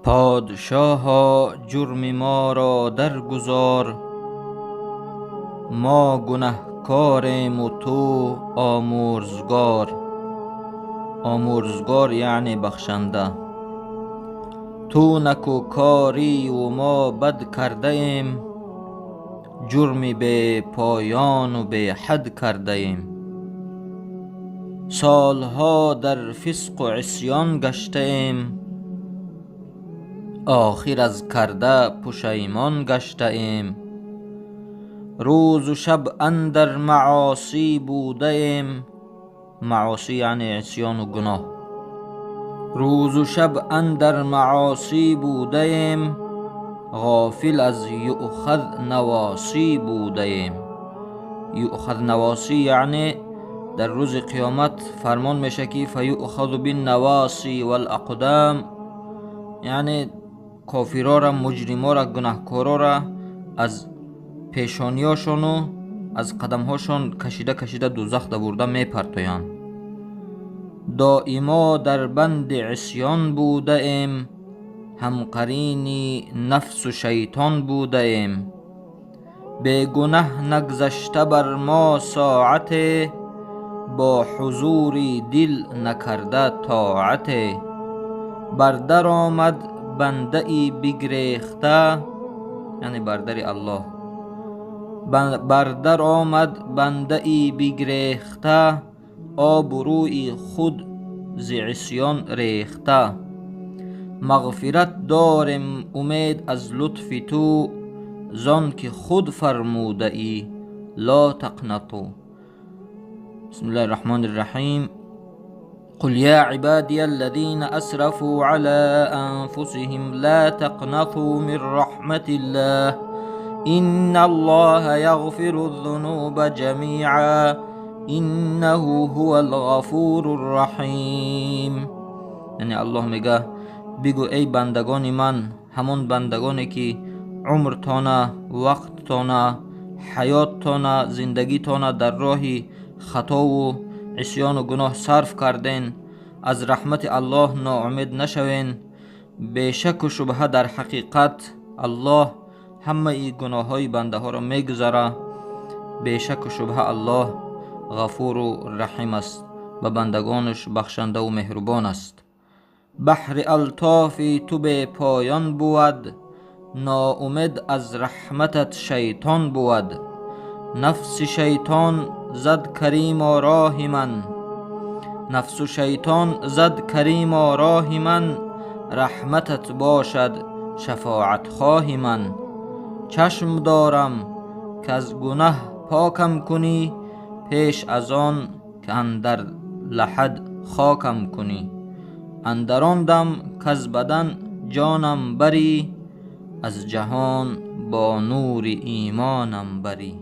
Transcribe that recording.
Подшоҳо, ҷурми моро даргузор, мо гунаҳкорему ту омурзгор. Омурзгор яъне бахшанда. Ту накӯкорию мо бад кардаем, ҷурми бепоёну беҳад кардаем. Солҳо дар фисқу исён гаштаем, охир аз карда пушаймон гаштаем. Рӯзу шаб андар маосӣ будаем. Маосӣ яъне исёну гуноҳ. Рӯзу шаб андар маосӣ будаем, ғофил аз юъхаз навосӣ будаем. Юъхаз навосӣ яъне дар рӯзи қиёмат фармон мешавад, ки фаюъхазу биннавоси валақдом, яъне кофирора, муҷримора, гунаҳкорора аз пешониёшону аз қадамҳошон кашида кашида дӯзах давурда мепартоянд. Доимо дар банди исён будаем, ҳамқарини нафсу шайтон будаем. Бегунаҳ нагзашта бар мо соате, бо ҳузури дил накарда тоате. Бар дар омад бандаи бигрехта, яъне бар дари Аллоҳ, бар дар омад бандаи бигрехта, обрӯи худ зи исён рехта. Мағфират дорем умед аз лутфи ту, зон ки худ фармудаӣ: ло тақнату. Бисмиллаҳи раҳмони раҳим. قل يا عبادي الذين أسرفوا على أنفسهم لا تقنطوا من رحمة الله إن الله يغفر الذنوب جميعا إنه هو الغفور الرحيم. Яъне Аллоҳ мега: бигӯ, эй бандагони ман, ҳамон бандагоне ки умртона, вақттона, ҳаёттона, зиндагитона дар роҳи хатову исёну гуноҳ сарф карден, аз раҳмати Аллоҳ ноумед нашавен. Бешаку шубҳа, дар ҳақиқат Аллоҳ ҳамаи гуноҳҳои бандаҳоро мегузара. Бешаку шубҳа, Аллоҳ ғафуру раҳим аст, ба бандагонаш бахшандаву меҳрубон аст. Баҳри алтофи ту бепоён бувад, ноумед аз раҳматат шайтон бувад. Нафси шайтон зад каримо роҳи ман, нафсу шайтон зад каримо роҳи ман, раҳматат бошад шафоатхоҳи ман. Чашм дорам, ки аз гунаҳ покам кунӣ, пеш аз он ки андар лаҳад хокам кунӣ. Андар он дам каз бадан ҷонам барӣ, аз ҷаҳон бо нури имонам барӣ.